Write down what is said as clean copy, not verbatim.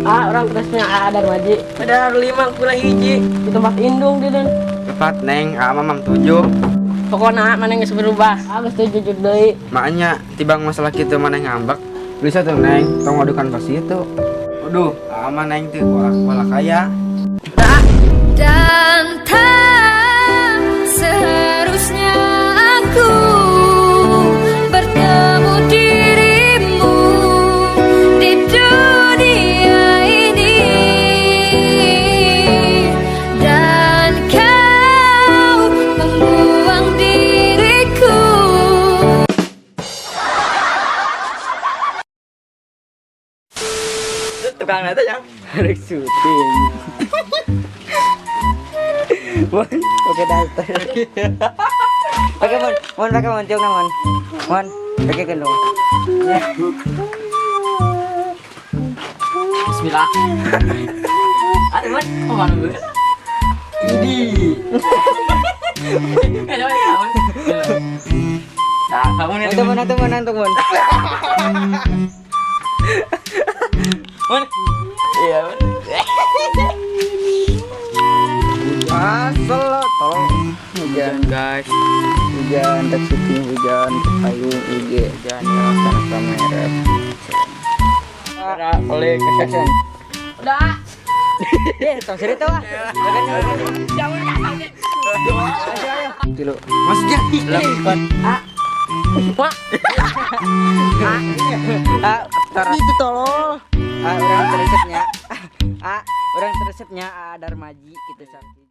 Ah, orang terusnya A Darmaji. Ada 5 kurang hiji di tempat indung di den. Cepat neng, A mah mam 7. Pokoknya mana geus berubah. Ah, geus teu jujur deui. Makanya tibang masalah kitu maneh ngambek. Bisa tuh neng, tong wadukan pas itu. Aduh, A mah neng teu kuala kaya. Dan tak seharusnya aku bertemu dirimu di dunia ini. Dan kau membuang diriku. Tukang nanti ya. Rek syuting. Mon, oke daster. Oke mon, mon pakai mon tiung mon. Mon, pakai gendong. Bismillah. Aduh, mon, oh mana gue? Ini. Nah, kamu nih. Untuk mon, untuk mon, untuk mon. Mon. Iya, mon. Asal tolong hujan guys. Hujan tak syuting, hujan payung IG, hujan tanah kamera. Ada pelik action. Udah. Tong cerita wah. Jangan Tilu. Maksudnya A. Wah. A, itu tolol. A, orang teresepnya. A, orang teresepnya A Darmaji gitu sampai.